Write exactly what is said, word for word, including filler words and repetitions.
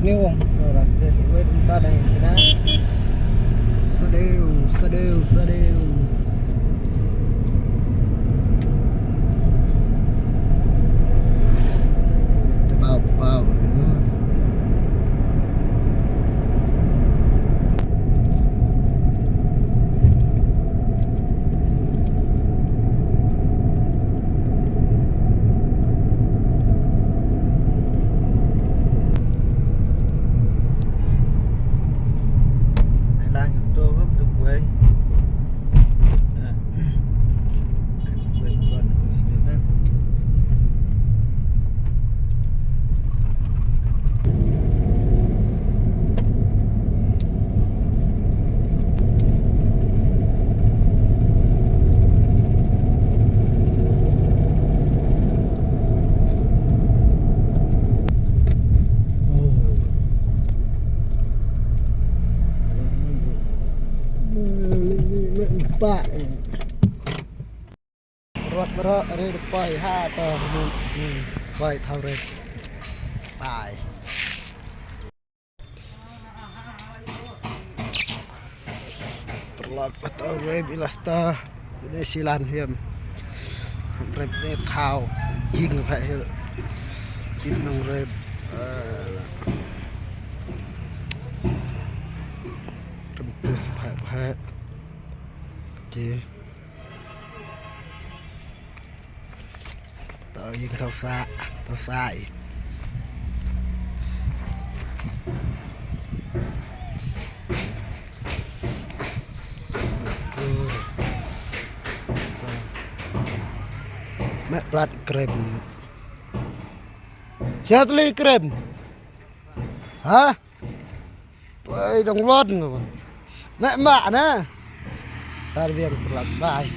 Ni wong. Ora sdei wei mynta dang ïa sna. Sdei, sdei, sdei. Te pau, pau. Rot bro, re depai ha to. Pai thau re. Tai. Perlak ba tau rep ilasta. Bine silan hiam. Rep ne thau. Jing pha hil. Tin nong rep. Rempus pha pha. Oke. Tau ïing tau sa, tau sa i. Me plat krem. Siat li krem. Ha? Pai dong lon. Me ma na. Tar biang plat bai.